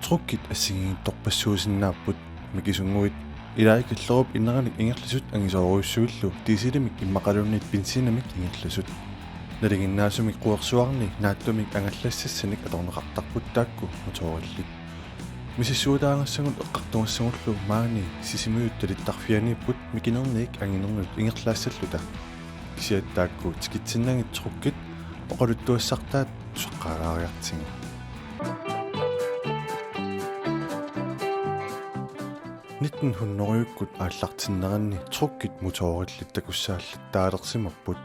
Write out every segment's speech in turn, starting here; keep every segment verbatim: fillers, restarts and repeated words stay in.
Truckit assigiinngitsorpassuusinnaapput, mikisunnguit ilai kallerup ineranik ingerlasut angisoorujussuillu dieselimik immaqaluunniit benzinamik ingerlasut. Nalinginnaasumik quersuarni naatsumik angallassassanik atorneqartarput taakku motoorillit. Misissuataagassagut eqqartugassagullu maani Sisimiut talittarfianiipput mikinerniit anginernut ingerlaassalluta. Kisianni taakku tikitsinnagit truckit oqaluttuassartaat tusaqqaalaariartigit. Nitten hundredekkut aallartinneranni truckit motoorillit takussaallattaalersimapput,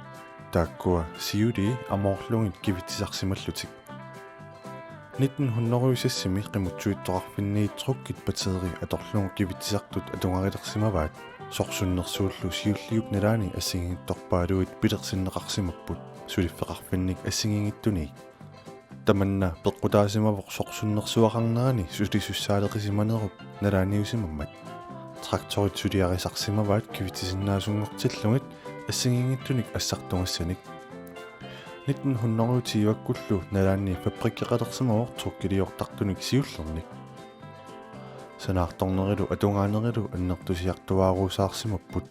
taakkua siulii amoorlugit kivitsisarsimallutik. Nitten hundrede seksimi qimuttuittoqarfinni truckit batteriit atorlugu kivitsisartut atugarilersimavaat, sorsunnersuullu siulliup nalaani assigiinngitsorpaaluit pilersinneqarsimapput suliffeqarfinnik assigiinngitsunik. Tamanna peqqutaasimavoq sorsunnersuaqarnerani sulisussaaleqisimanerup nalaaniusimammat. Traktorit suliarisarsimavaat kivitsisinnaasunngortillugit assigiinngitsunik assartugassanik. Nitten hundrede tyvekkullu nalaani fabrikkeqalersimavoq truckiliortartunik siullernik. Sanaartornerilu atugaanerilu annertusiartuaaruusaarsimapput.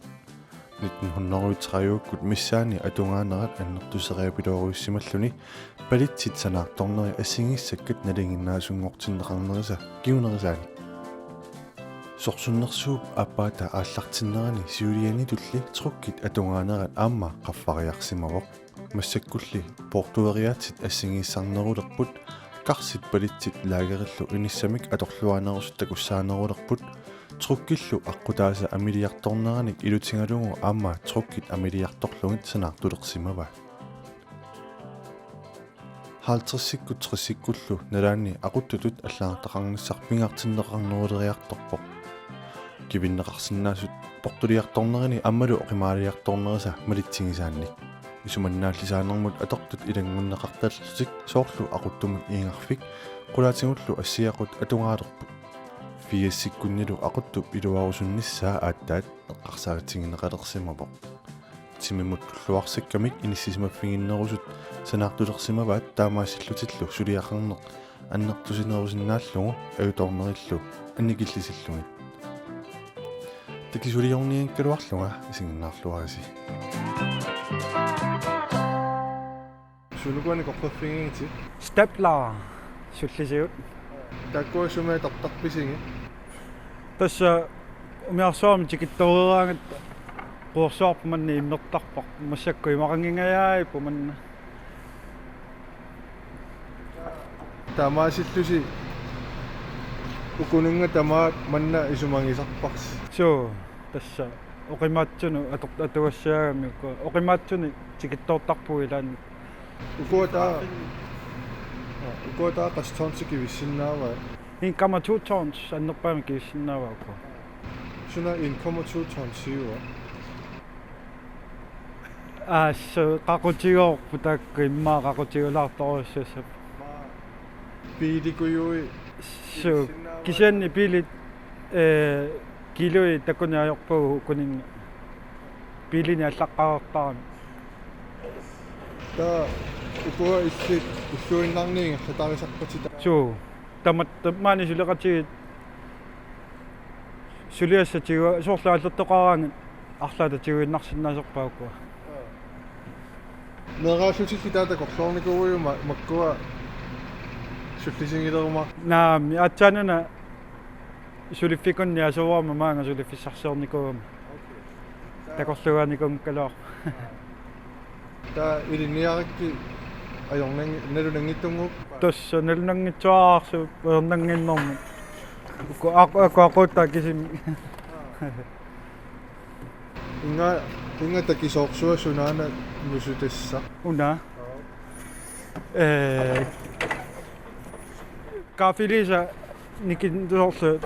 Nitten hundrede tredivekkut missaani atugaanerat annertuseriapiloorujussimalluni palitsit sanaartorneri assigiissakkat nalinginnaasunngortinneqarnerisa kingunerisaanik. Sorsunnersuup aappaata aallartinnerani siulianitulli truckit atugaanerat aamma qaffariarsimavoq. Massakkulli poortueriaatsit assigiissarnerulerput, karsit palitsit laagerillu inissamik atorluaanerusut takussaanerulerput, truckillu aqqutaasa amiliartorneranik ilutigalugu aamma truckit amiliartorlugit sanaartulersimavaat. Halvtredsikkut tressikkullu nalaani aquttutut allagartaqarnissaq pingaartinneqarneruleriartorpoq. Kivinneqarsinnaasut portuliartornerini aammalu oqimaaliartornerisa malitsigisaannik. Isumannaallisaanermut atortut ilanngunneqartallutik soorlu aquttumut iigarfik qulaatigullu assiaqut atugaalerput. Firsikkunnilu aquttup iluarusunnissaa aatsaat eqqarsaatigineqalersimavoq. Timimut tulluarsakkamik inissisimaffiginnerusut sanaartulersimavaat taamaasillutillu suliaqarneq annertusinerusinnaallugu ajutoornerillu annikillisillugit. Takisuliornianngikkaluarlunga isiginnaarluarisi. Sunukuani koqquffigigitit? Stapler sullisigut. Taakkua sumi atortarpisigit? Tassa umiarsuarmi tikittoreeraangatta quersuarput manna immertarpoq, massakkut imaqanngingajaapput manna. Taamaasillusi ukuninnga tamaat manna isumagisarparsi? Suu, tassa oqimaatsunut ator-, atugassiaagami uku. Oqimaatsunik tikittoortarpugut ilaanni. Ukua taava, ukua taava qassit tonsit kivissinnaavaat? En komma to tons annerpaamik kivissinnaavaat uku. Suna en komma to tonsiua? Aa, suu, qaqutigoorput taakku, immaqa qaqutigulaartorujussuussapput. Biilikujui. Suu, kisianni biilit, ee, kiilui takuneq ajorpagut ukuninnga. Biilinik allaqqareertarami. Taava ukua illit ulluinnarni ingerlatarisarpatit? Suu, tamatta maani suleqatigiit suliassat tigua-, soorlu aallertoqaraangat arlaata tiguinnarsinnaasorpaat ukua. Meeraallutilli taava takorloornikuuiuk ma-, makkua sullisigileruma? Naamik, aatsaannguaq suliffikunni asoruama maanga suliffissarsiornikuugama. Okay. Taava takorluugaanikuunngikkaluarpoq. Taava ilinniarakku ajornangi-, nalunanngitsunnguupput? Tassa nalunanngitsuararsuuvoq ajornannginnermut. Uku aqu-, uku aquuttaa kisimik. Inga, inga takisoorsuaq sunaana nusutassaq? Una. Ee, Kaffe Lisa nikin-, soorlu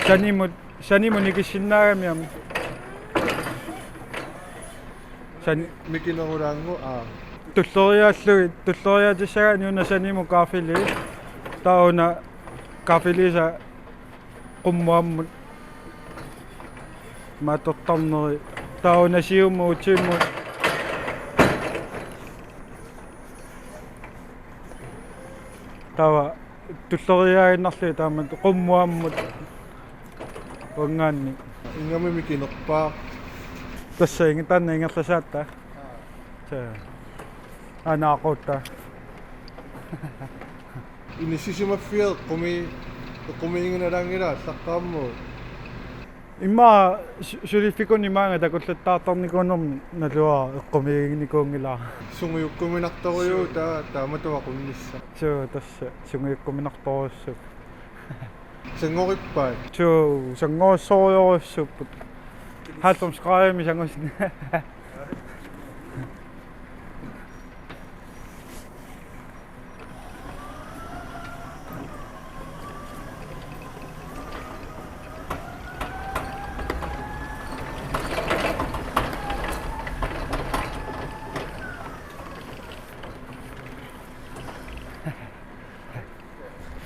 sanimut, sanimut nikissinnaagami aamma. San- Mikinerulaannguaq, aa. Tulleriaallugit, tulleriaatissagaanni una sanimut Kaffe Lisa. Taava una Kaffe Lisa qummuammut matortarneri. Taava una siumut utimmut. Taava tulleriiaaginnarlugit taamatut qummuammut uanngaanniit. Ingammik mikinerpaaq. Tassa inga-, taanna ingerlasaatta. Tassa. Aana aquutta. Inissisimaffiat eqqumi-, eqqumiiginnalaanngilaq aallaqqaammut. Immaqa su-, suliffikkut imaanga takullattaartarnikuunermi naluara eqqumiiginikuunngilara. Sungiukkuminartorujuuvoq. Suu. Taa-, taamatut aqunnissaq. Suu, tassa sungiukkuminartorujussuupput. Sanngorippaat? Suu, sanngorujussuupput. Halvfems gradimik sangusinnaavara.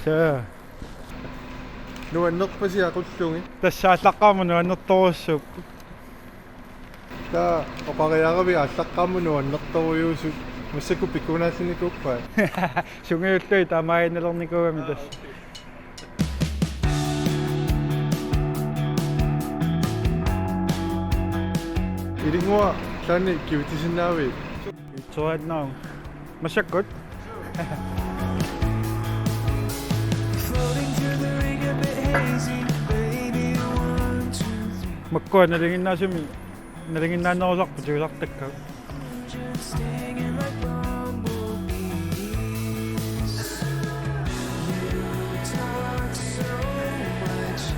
Suu. Nuannerpasi aqullugit? Tassa aallaqqaammut nuannertorujussuupput. Taava oqariaravit aallaqqaammut nuannertorujuusut, massakkut pikkunaallinikuuppat? Sungiullugit taamaaginnalernikuugami tassa. Ilinnguaq, taanna kivitsisinnaaviuk? Itsoriannaavunga. Massakkut? Makkua nalinginnaasumik, nalinginnaanerusarput tigusartakka.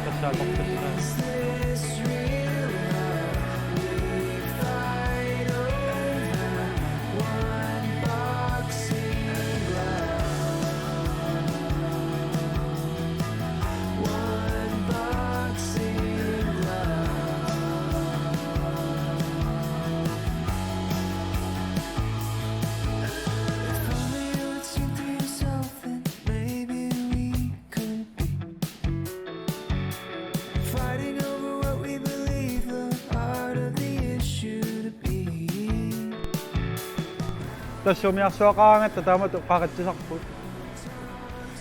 Tassa atorpassaa. Tassa umiarsuaqaraangatta taamatut oqaritsisarput.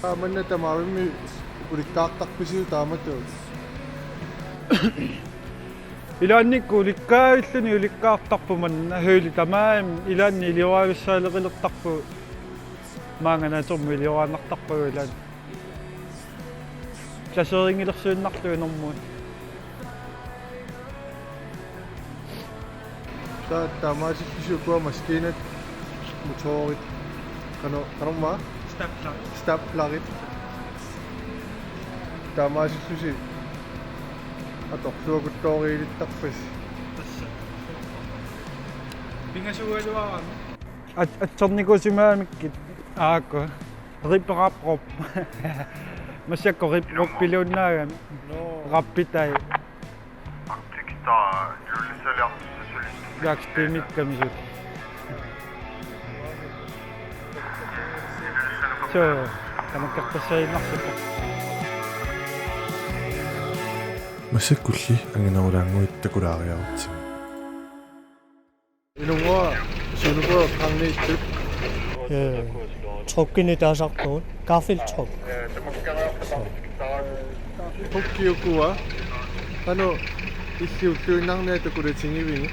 Aa, manna tamavimmik ulikkaartarpisiuk taamatut? Ilaannikkut ulikkaavilluni ulikkaartarput manna, højde tamarmi ilaanni ilioraavissaaleqilertarpugut. Maanga naturmut ilioraaginnartarpagut ilaanni. Placerinngilersuinnarlugu normu. Taava taamaasillusi ukua maskiinat, motorit, qano-, qanormaa? Staplerit. Staplerit. Taamaasillusi atorluakuttooriilittarpasi. Tassa. Pingasuugaluarami. At-, atsornikuusimagamikku. Aaku. Rip Rap Rup. Massakkut Rip Rupiluunnaagami. Nå. Rappitai. Arctic Star, juullisaliartussasuli. Black Streamikkami suli. Suu, tamakkerpassaginnarluta. Massakkulli anginerulaannguit takulaariarutsigit. Inunnguaq, suunuku eqqarniittut? Ee, truckinik taasarpugut, gaffeltruck. Trucki ukua. Qanoq illit ulluinnarni takulaatigivigit?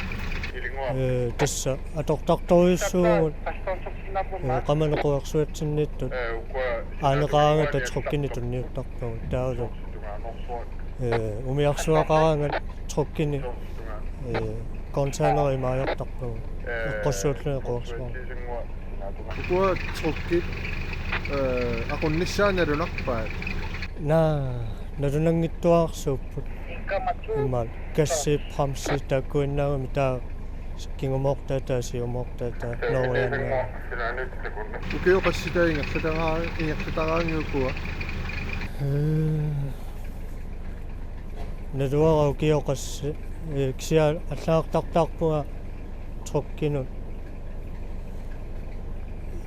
Ee, tassa atortartorujussuuvugut, ee, qamani quersuatsinniittut aaneqaraangata truckinik tunniuttarpagut taavalu. Ee, umiarsuaqaraangat truckinik, ee, containeri imaajartarpagut. Eqqussuulluni quersuarmi. Ukua truckit, ee, aqunnissaat nalunarpaat? Naa, nalunanngitsuararsuupput. Immaqa gassi, bremsi taakkuinnaagami taava kingumoortaataa, siumoortaataa, nooriannaavaa. Ukioq qassitai ingerlataraa-, ingerlataraanni ukua? Ee, naluara ukioq qassit, ee, kisianni allagartartaarpunga truckinut.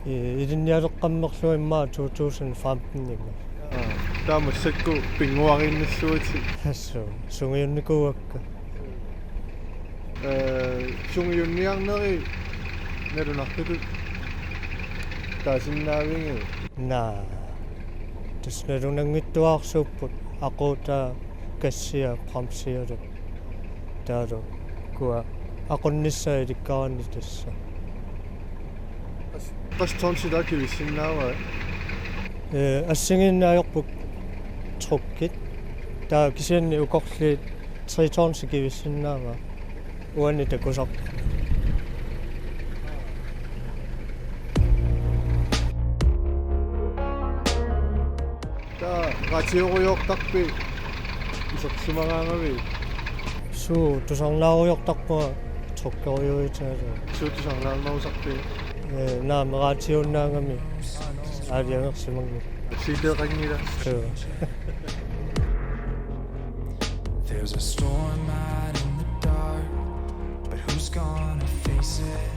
Ee, ilinnialeqqammerlunga immaqa two thousand fifteen-imi. Aa, taava massakkut pinnguariinnassuutit. Assut, sungiunnikuuakka. Ee, sungiunniarneri nalunartutut taasinnaavigit? Naa, Nalunanngitsuarsuupput aquutaa, kassia, bremsialu. Taavalu ukua aqunnissaat ilikkaranni tassa. Qas-, qassit tonsit taakku kivissinnaavaat? Ee, assigiinneq ajorput truckit. Taava kisianni ukorliit tre tonsit kivissinnaavaat. Uani takusarput. Taava raatiurujoortarpit isersimagaangavit? Suu, tusarnaarujoortarpunga truckerujuitaalu. Suu, tusarnaarnerusarpit? Ee, naamik, raatiunnaagami aalajangersimanngilanga. Siiteeqanngilaq. Suu. There's a storm out in the dark, but who's gonna face it?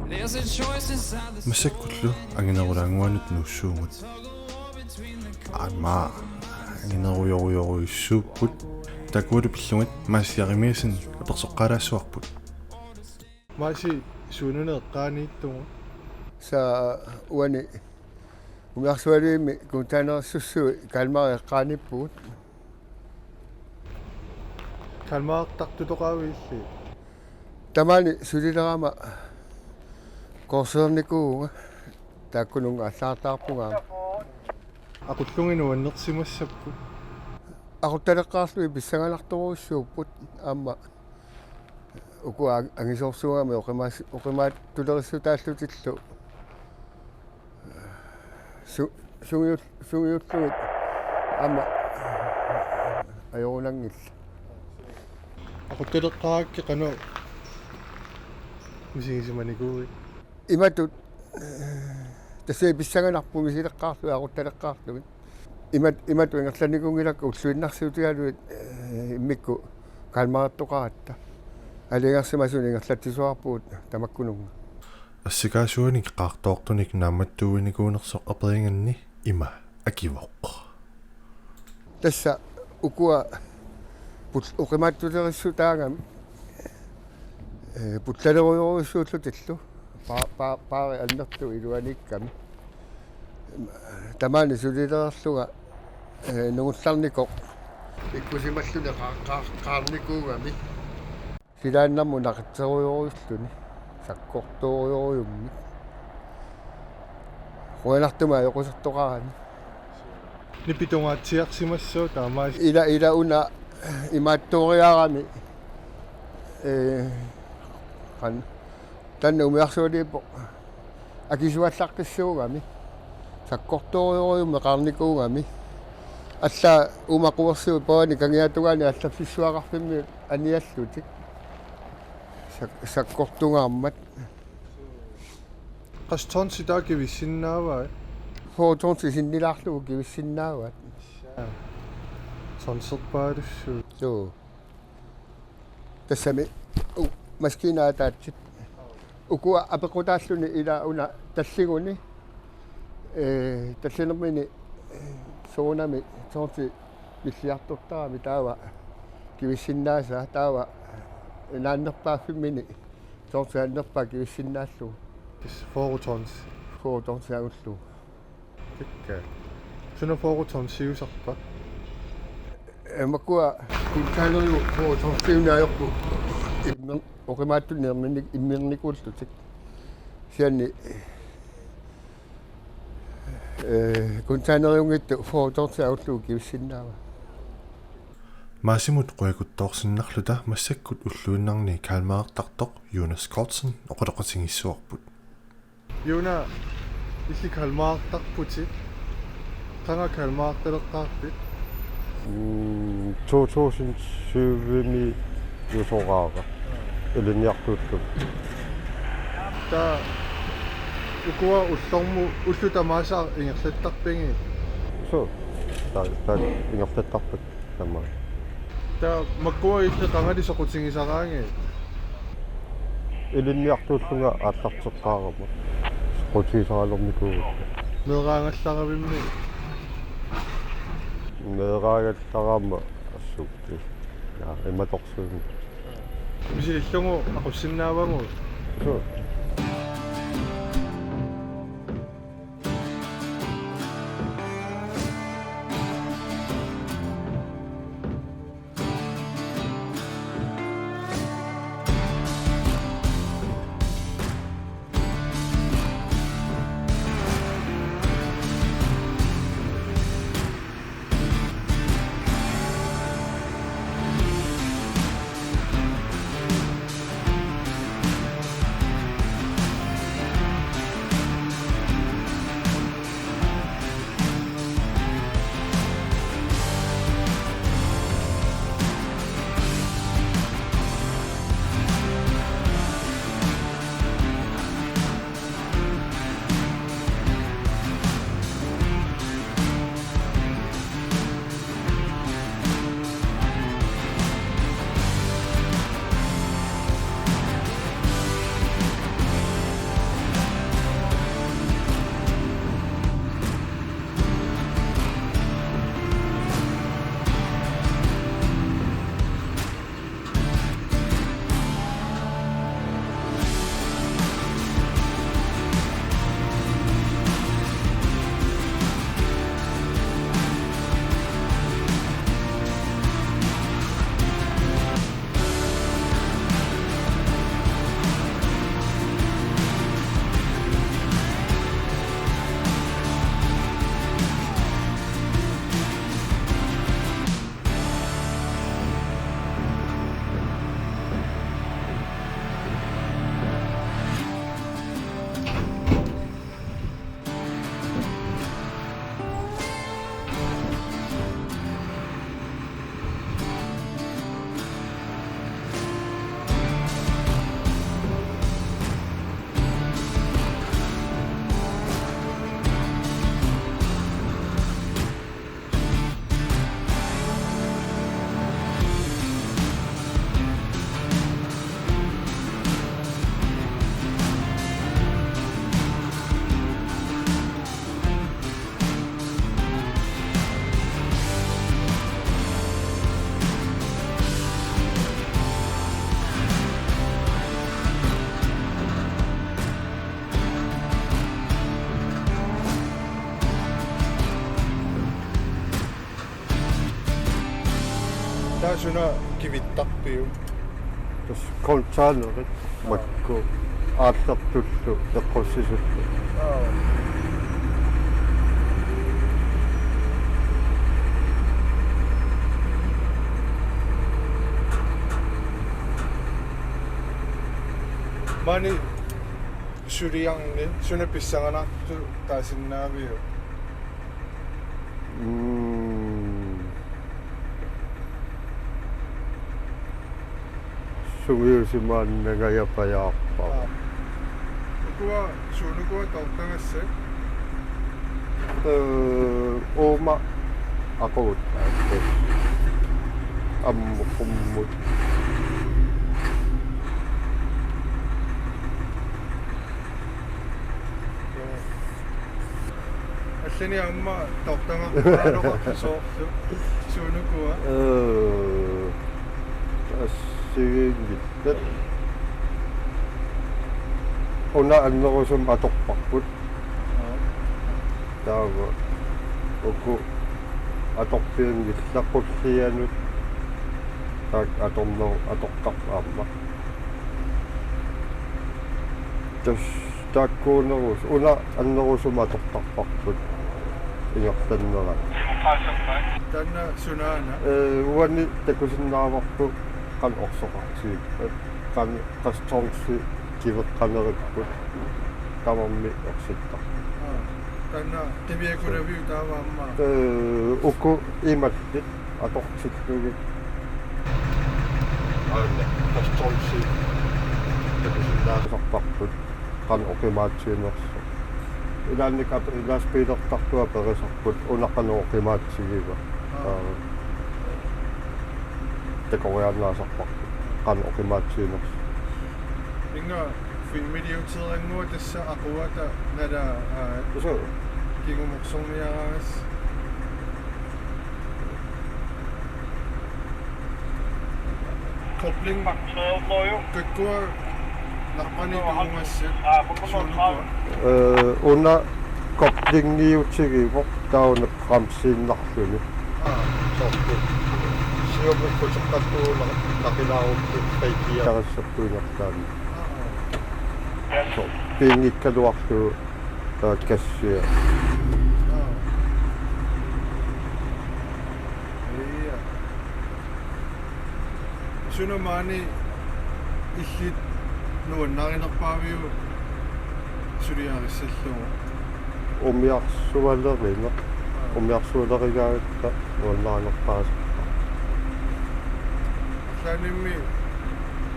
There's a choice inside the Massakkullu anginerulaannguanut nuussuugut. Aamma anginerujorujorujussuupput. Takualu pillugit Maasi Jeremiassen apersoqqaalaassuarput. Maasi, suununa eqqaaniittugut? Tassa uani umiarsualiimi kuntaanersussui Kalmar eqqaaniippugut. Kalmartartutoqaavit illit? Tamaani sulilerama kursusernikuuvunga, taakkununnga allagartaarpunga aamma. Aqullugit nuannersimassapput? Aquttaleqqaarlugit pissanganartorujussuupput aamma. Ukua ang-, angisoorsuugami oqimaas-, oqimaatsulerissutaallutillu. Su-, sungiul-, sungiullugit aamma ajorunanngillat. Aquttaleqqaarakkit qanoq misigisimanikuuit? Imatut, tassa pissanganarpoq misileqqaarlugit aquttaleqqaarlugit. Imat-, imatut ingerlannikuunngilakka ulluinnarsiutigalugit, ee, immikkut Kalmartoqaratta. Aalajangersimasunik ingerlatsisoqarpugut tamakkununnga. Assikaasuanik qaartoortunik naammattuuinikuunersoq aperiganni ima akivoq. Tassa ukua pul-, oqimaatsulerissutaagami, ee, pullalerujorujussuullutillu. Pa-, pa-, paari annertuut iluaniikkami. Tamaani sulilereerlunga, ee, nungullarnikoq ikkusimalluni qa-, qa-, qaarnikuugami. Silaannarmut naqitserujorujulluni. Sakkortoorujorujummik. Qujanartumik ajoqusertoqarani. Nipitungaatsiarsimassooq taamaas. Ila, ila una imaattooriarami. Ee, qan-, taanna umiarsualiippoq akisuallaqqissuugami. Sakkortoorujorujummik qaarnikuugami. Allaat uuma quersuit pavani kangiatungaani allaffissuaqarfimmi aniallutik. Sak-, sakkortungaarmat. Qassit tonsit taakku kivissinnaavaat? Fyrre tonsit sinnilaarlugu kivissinnaavaat. Tonserpaalussuit. Suu. Tassami, u-, maskiinat ataatsit. Ukua apeqqutaalluni ila una talliguni. Ee, tallinermini, ee, soorunami tonsi milliartortarami taava kivissinnaasai taava naannerpaaffimmini tonsi annerpaaq kivissinnaallugu. Tassa fyrre tons. Fyrre tonsi angullugu. Tikka. Suna fyrre tonsiusarpa? Ee, makkua kuntaaneru fyrre tonsiuneq ajorput. Immer-, oqimaatsunik immernik-, immernikuullutik. Kisianni, ee, kuntaaneriunngitsoq fyrre tonsi angullugu kivissinnaavaa. Maasimut qujakuttoorsinnarluta massakkut ulluinnarni Kalmartartoq Jonas Kortsen oqaloqatigiissuarput. Jonas, illit Kalmartarputit. Qanga Kalmartaleqqaarpit? Mm, to tusind syvimi jusoraara. Ilinniartuullunga. Taava ukua ullormut ullut tamaasa ingerlattarpigit? Suu. Taava, taava ingerlattarpakka tamaasa. Taava makkua illit qangali soqutigisaraangat? Ilinniartuullunga aallarteqqaarama. Soqutigisarilernikuuakka. Meeraagallaravimmi? Meeraagallarama assut. Ja, imatorsuummik. Misilillugu aqussinnaavagut. Suu. Suna kivittarpiuk? Tassa containerit makku aallertullu eqqussisullu. Aa. Maani suliarni suna pissanganartoq taasinnaaviuk? Mm. Sungiusimaannangajapajaarpara. Aa. Ukua suunukua toortagassat? Ee, uuma aqut. Ammut qummut. Allani aamma toortagaq aanoqarpoq soorlu. Suunukua? Ee, assigiinngillat. Una annerusumik atorparput. Aa. Taava uku atorpianngillat qullianut. Taakku atorneq atortarput aamma. Tassa taakkuunerus-, una annerusumik atortarparput ingerlanneranni. Taanna sunaana? Ee, uani takusinnaavarput qanoq orsoqartigippat, qanoq qassit tonsii kiveqqaneripput tamarmik orsittarput. Aa, taanna qiviakulaviuk taava aamma? Ee, uku imallit atortillugit. Aana, qassit tonsii takusinnaasarparput qanoq oqimaatsiginersoq. Ilaanni at-, lastbiilertartut aperisarput una qanoq oqimaatsigivaa. Aa. Aa. Takoriaannaasarparput qanoq oqimaatsiginersoq. Inga filmiliuteerannguaq tassa aquata nala, aa, Usu. Kingumorsorniaraangas. Kobling. Kakkua naqqani tungumassat. Suunukua? Ee, una koblingiutigivoq taava una bremsiinnarluni. Aa. Soorlu. Siumut puteqqattuuna naqilaarukkit feikia. Tarissertuinertaani. Aa, aa. Soorlu. Piinngikkaluarlugu taava gassia. Aa. Ia. Suna maani illit nuannarinerpaaviuk suliarissallugu? Umiarsualerineq. Aa. Umiarsualerigaangatta nuannarinerpaasarpara. Arlaannimmi,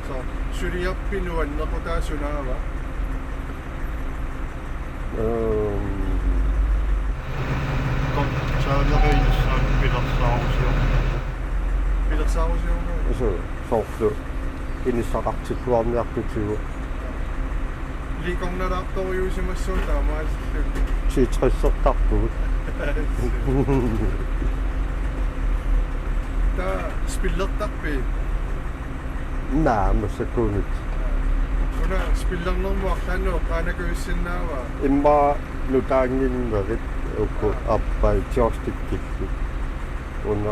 soorlu, suliarpit nuannequtaa sunaava? Ehm. Kon-, saaneqinissaq pilersaarusiorpoq. Pilersaarusiorpoq? Usu, soorlu inissaqartilluarniartutigu. Ilikornalaartorujuusimassuugut taamaasilluni. Tetrissertarpugut. Taava spillertarpit? Naa, massakkut. Una spillernermut arlaannut eqqaanakujussinnaavaa? Immaqa nutaannginnerit uku. Aa. Aappaa joystickillu. Una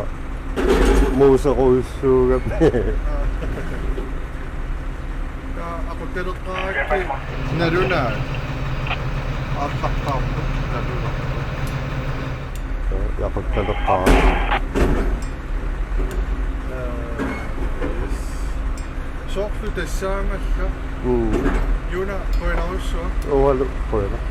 muuserujussuugami. Aa. Taava aquttaleqqaarakku nalunaat. Aallaqqaarput nalunaat. Ee, aquttaleqqaarami. Ee, yes. Soorlu tassaamallak. Mm. Juna, qujanarsuaq. Uagut qujanaq.